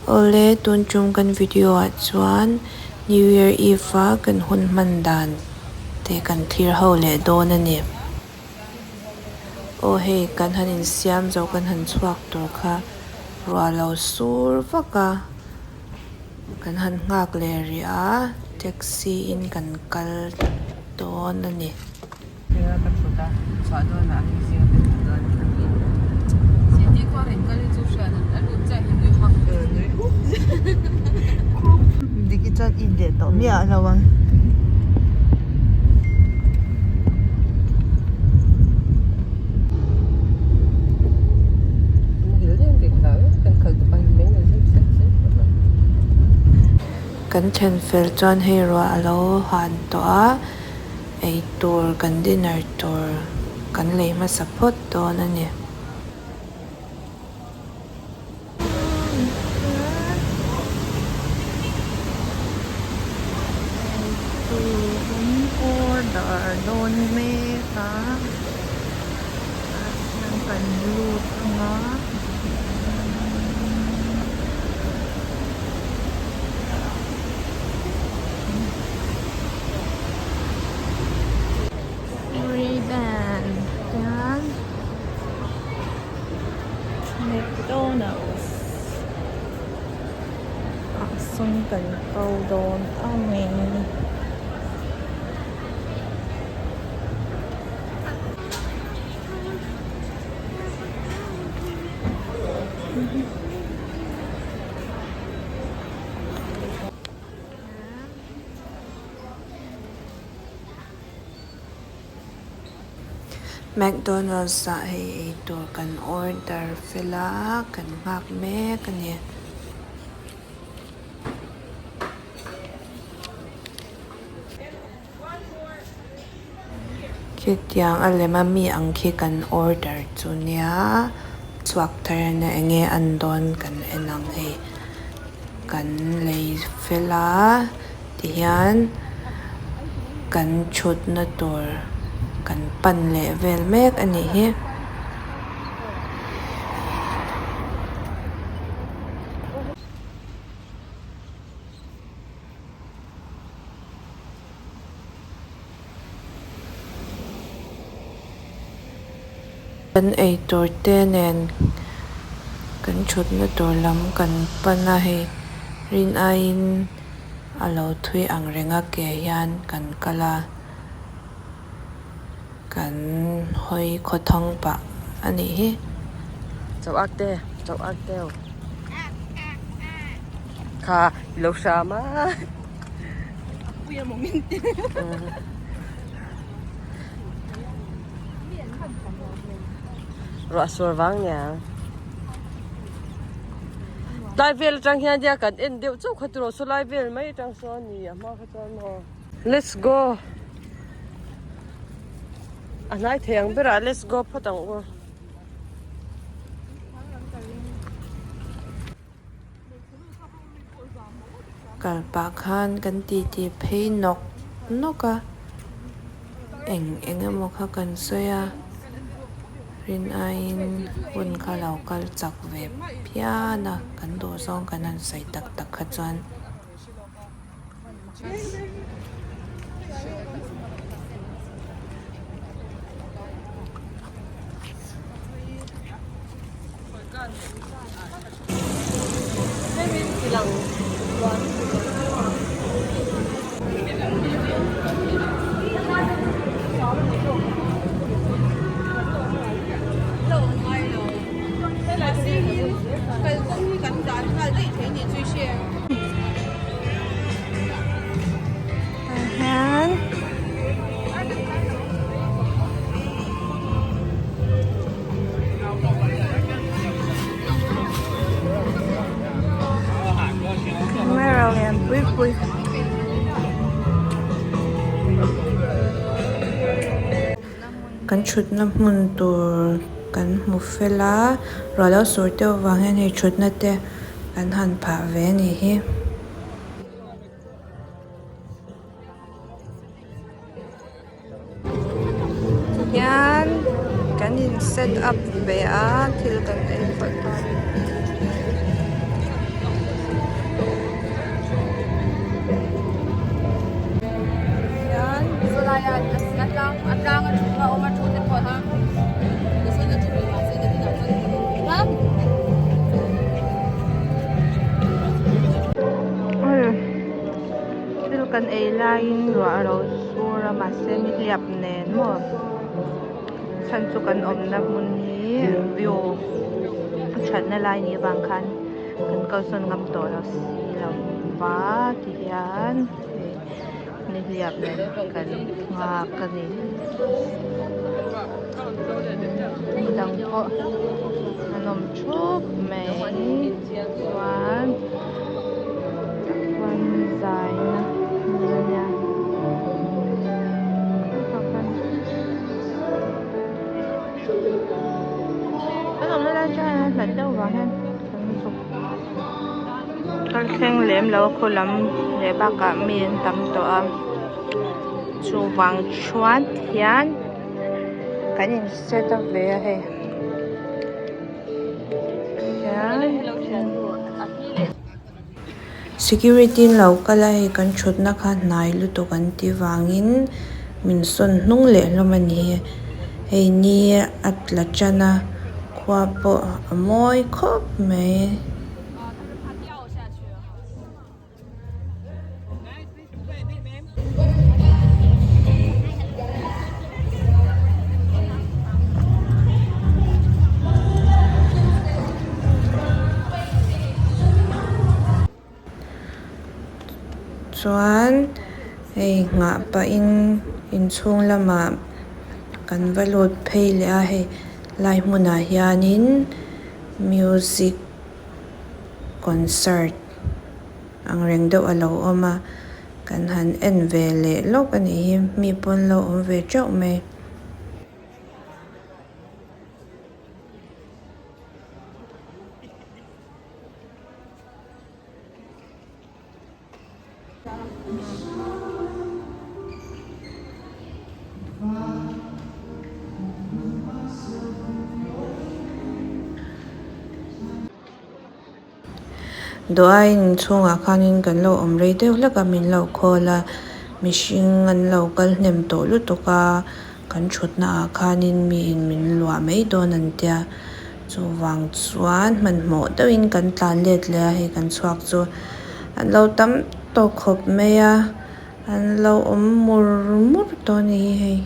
Awle tun tum kan video ah chuan new year eve a kan hun hman dan te kan thlir ho leh dawn a ni. Aw hei kan han insiam zo kan han chhuak tur kha ruah lo sur vak a kan han nghak leh rih a taxi in kan kal dawn a ni. Diki chuan in leh tawh miah lo ang. Kan thlen fel chuan hei ruah a lo han tawh a. Ei tur kan dinner tur kan lei hmasa phawt dawn a ni. Ei tur kan order dawn mek a tah hian kan lut ang a. Ray-Ban chuan McDonald's ah sawn kan kal dawn a ni. McDonald's ah hei eitur kan order fel a kan nghak mek a ni. Khitiang a lem a mi ang khi kan order chu nia chhuak thar ania enge an dawn kan en ang hei kan lei fel a tihian kan thutna tur kan pan leh vel mek a nih hi. Kan eitur te nen kan thutna tur lam kan pan a hei rin aiin a lo thui ang reng a ke hian kan kal a kan hawi khawthawng pah a nih hi. Chauh ak te chauh ak deuh kha i lo hram a. Ruah sur vang nia. Tlai vel atang hian nia kan en deuh chauh kha tiraw saw lai vel mai atang sawn a ni a hma kha chuan maw. Let's go. A hnai thei ang berah let's go phawt ang u. Kal pah khan kan titi phei nawk nawk a, eng eng emaw kha kan sawi a, rin aiin hun kha lo kal chak ve phian a, kan duh zawng kan han sawi tak tak kha chuan. Tah hian camera lian pui pui kan thutna hmun tur kan hmu fel a ruah lo sur deuh vang hian hei thutna te kan han phah ve a nih hi. Hian kan in set up ve a thil kan ei phawt dawn. kan ei laiin ruah a lo sur a mahse nihliap nen maw chhan chu kan awmna hmun hi view a thatna lai nih avang khan kan kalsawn ngam tawh lo si lo va ti hian hei nihliap nen kan nghak a ni midang pawh an awm thup mai chuan tah khuan zaina hmun a nia kan awmna lai atang hian a hlat deuh vang hian kan zuk kal thleng lem lo a khaw lam leh bakah mi an tam tawh a chuvang chuan hian kan in set up ve a hei hian. Security an lo kal a hei kan thutna kha hnai lutuk an ti vangin min sawn hnung leh hlawm a ni hei ni a tla tan a khua pawh a mawi khawp mai. Chuan hei nghah pahin inchhung lamah kan va lut phei leh a hei lai hmunah hianin music concert ang reng deuh a lo awm a kan han en ve leh lawk a nih hi mi pawn lo awm ve teuh mai. Duhai inchhungah khanin kan lo awm rei deuh hlek a min lo call a mihring an lo kal hnem tawh lutuk a kan thutna ah khanin miin min luah mai dawn an tia chuvang chuan hmanhmawh deuhin kan tlan let leh a hei kan chhuak chu an lo tam tawh khawp mai a an lo awm mur mur tawh a ni hi hei.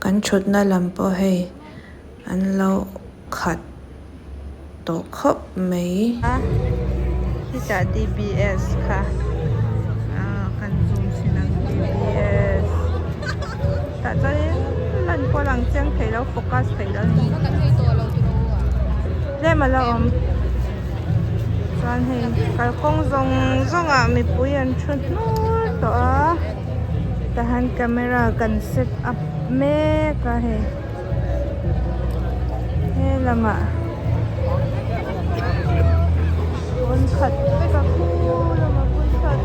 Kan thutna lam pawh hei an lo khat tawh khawp mai. Khitah D_B_S kha ah kan zoom chhin ang D_B_S tah chuanin lan pawh a lang chiang thei lo focus thei lo a ni tlem a la awm chuan hei kalkawng zawng zawng ah mipui an thu hnur tawh a tahan camera kan set up mek a hei he lamah pawn khat vek a khu lamah pawn khat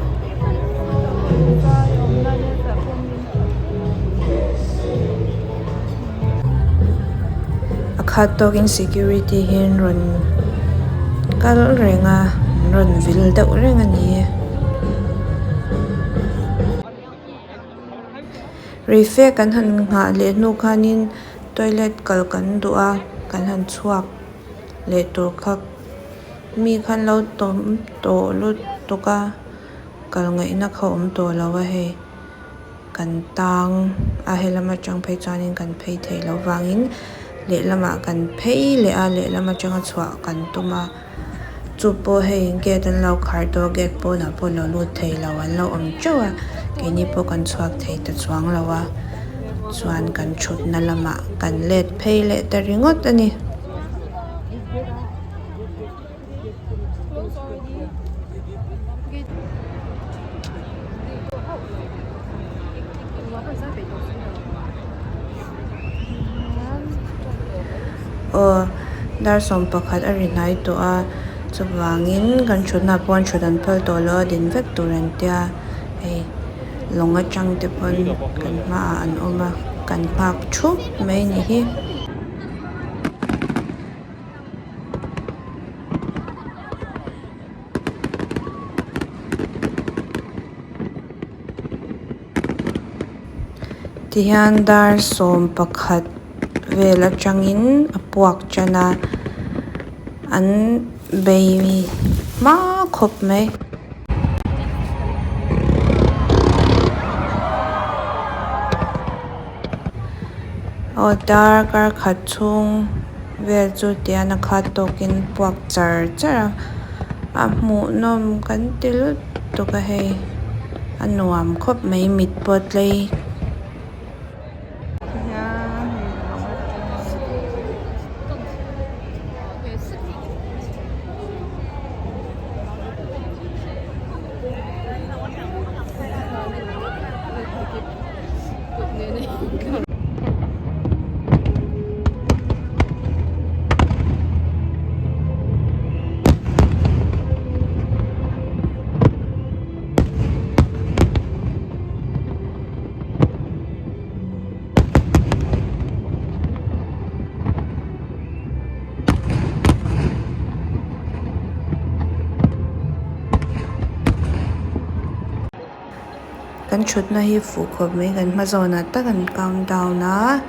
zai awmna nia tah pawh mi A khat tawkin security hi an rawn kal reng a an rawn vil deuh reng a ni. Reife kan han nghah leh hnu khanin toilet kal kan duh a kan han chhuak leh tur kha mi khan lo tawm tawh lutuk a kal ngaihna kha awm tawh lo a hei. Kan tang a helam atang phei chuanin kan phei theih loh vangin lehlamah kan phei leh a lehlam atanga chhuah kan tum a chu pawh hei gate an lo khar tawh a gate pawnah pawh lo lut thei lo an lo awm teuh a keini pawh kan chhuak thei ta chuang lo a chuan kan thutna lamah kan let phei leh ta ringawt a ni. Aw dar 11 a ri hnai tawh a chuvangin kan thutna ah pawh an thut an phal tawh lo a din vek tur an tia hei. Lawng atang te pawn kan hmaah an awm a kan nghak thup mai a ni hi. Tihian dar 11 vel atangin a puak tan a an bei hma khawp mai. Aw darkar khat chhung vel chu tihian a khat tawkin puak char char a a hmuhnawm kan ti lutuk a hei a nuam khawp mai mit pawh a tlei. Kan thutna hi fuh khawp mai kan hma zawnah tak an count down a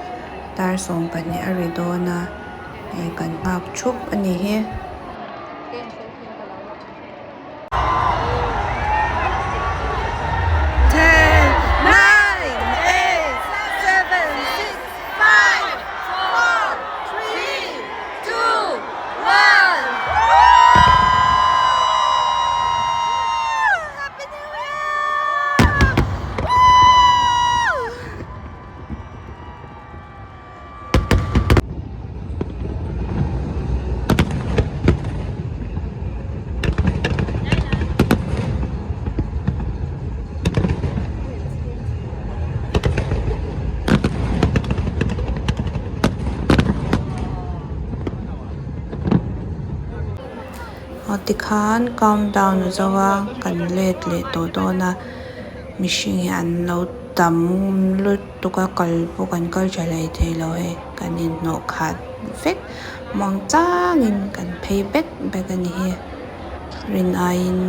dar 12 a ri dawn a hei kan nghak thup a ni hi. Aw tikhan countdown a zo a kan let leh tawh dawn a mihring hi an lo tam lutuk a kal pawh kan kal tha hlei thei lo hei kan inhnawh khat vek muang changin kan phei bek bek a ni hi rin aiin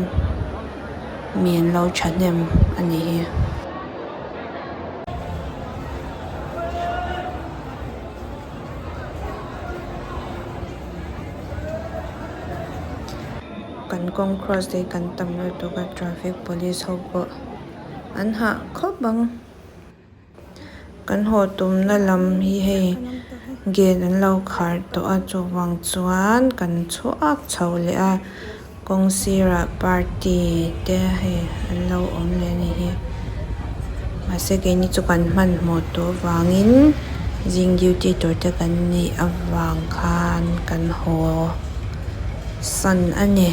mi an lo thahnem a ni hi. Kan kawng cross te hi kan tam lutuk a traffic police ho pawh an hah khawp ang. Kan haw tumna lam hi hei gate an lo khar tawh a chuvang chuan kan chhuak chho leh a kawng sirah party te hei an lo awm leh a ni hi mahse keini chu kan hmanhmawh tawh avangin zing duty tur te kan nih avang khan kan haw san a ni.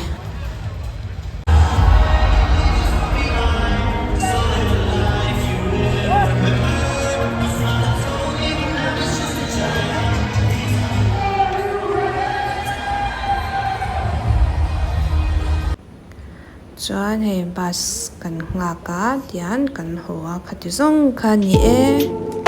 Chuan hei bus kan nghak a tian kan haw a khati zawng kha a ni e.